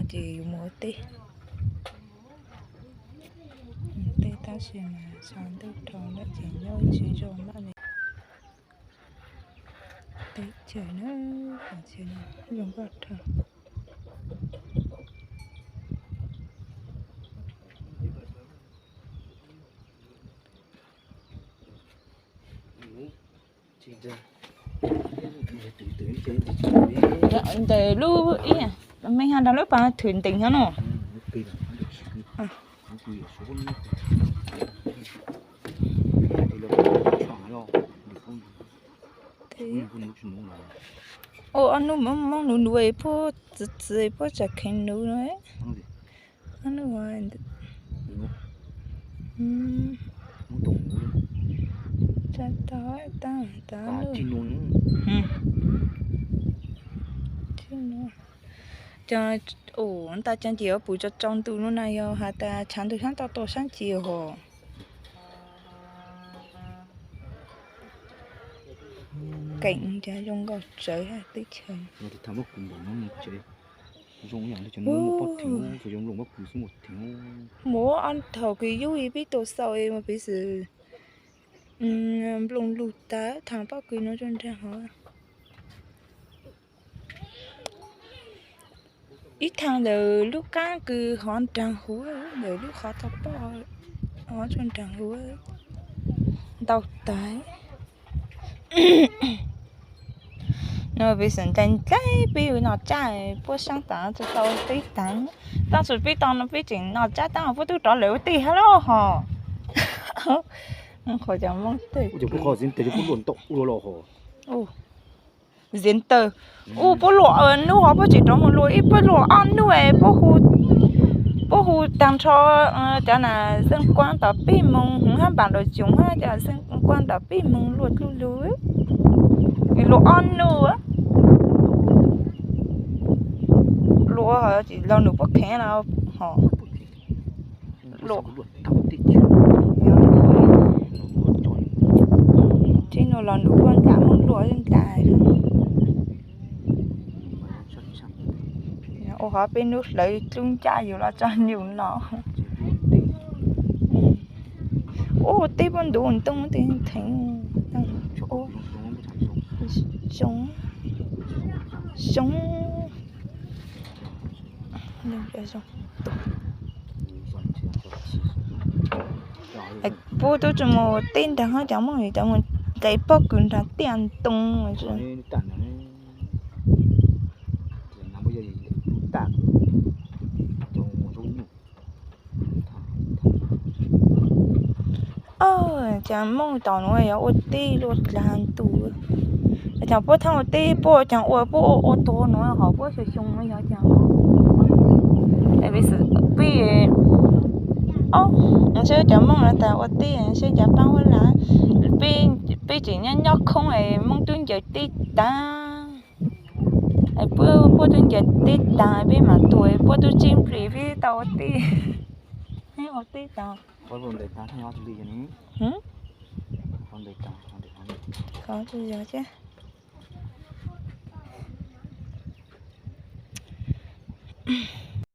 ces yus mus ua teb. Mus teb tab sis mas tshav ntuj dhau lawm ces nyob tsis zoo lawm li. Teb chaws na, zoo nkauj dhau. Ntawm lub ib me ha nrog lub pas thwm ntees no no. Ua ob hnub mob mob nuv nuv puab txwv txwv puab tsam kheev nuv no. Ob hnub Ntawd cov nce puv tsau tsau ntu no na yog has tas tshav ntuj sab toj tuaj sab nce hos. Keem cas zoo nkauj tsawv teb chaws. Mus ob thaum kws yub pib tau xaus es mas piv xwm nplooj lug tas thaam pob kws no rau nraag hov. Ib thaam ntawm lub qaab kws hov nraag huv, ntawm lub qhov tau poj hov rau nraag huv ntau tas. No piv xwm ncaim ncaim peb ua noj tsab puab saab tas tsis tau teb taag. Taab sis peb tau no peb tseem noj tsab taab puab tub rov lawm ua teb hab lub hos. Qhov cov Moob tej luaj ntau ua los hos. Ziav taw, u puab luam nub hov puab tseem rov mus luam ib puab luam ob nub es puab hu taag nrho cov na xeeb kuab tom peb moos hab npaam luam tsoom hab cov xeeb kuab tom peb moos luam dlub lug. Luam ob nub, luam tsis laug nws puab kheev los hos. Tib nub los nws puab ntaag moog luam ntaag. Ua hov peb nub hlawv dlub ncaj yus los tso yus no. Ua teb puab ntuv ntoo tej theev. Zoo, zoo. Puab tub tsi mus teb nraag hab cov Moob cov mus nqe pob kws nraag tiaj ntoo. Cov Moob tom nuav yog ua teb luaj dlaag ntu. Cov puab thaaj ua teb puab caag ua puab ua ua tog nuav hov puab xyoo xyoo nuav yog caag. Peb, seb cov Moob nuav tas ua teb seb cov paab huab laj. Peb tseem nyob nyob khoob es Moob tub ncaws teb taag. Puab tub ncaws teb taag peb mam tuag puab tub tseb nplig peb tau ua teb. Ua teb taag.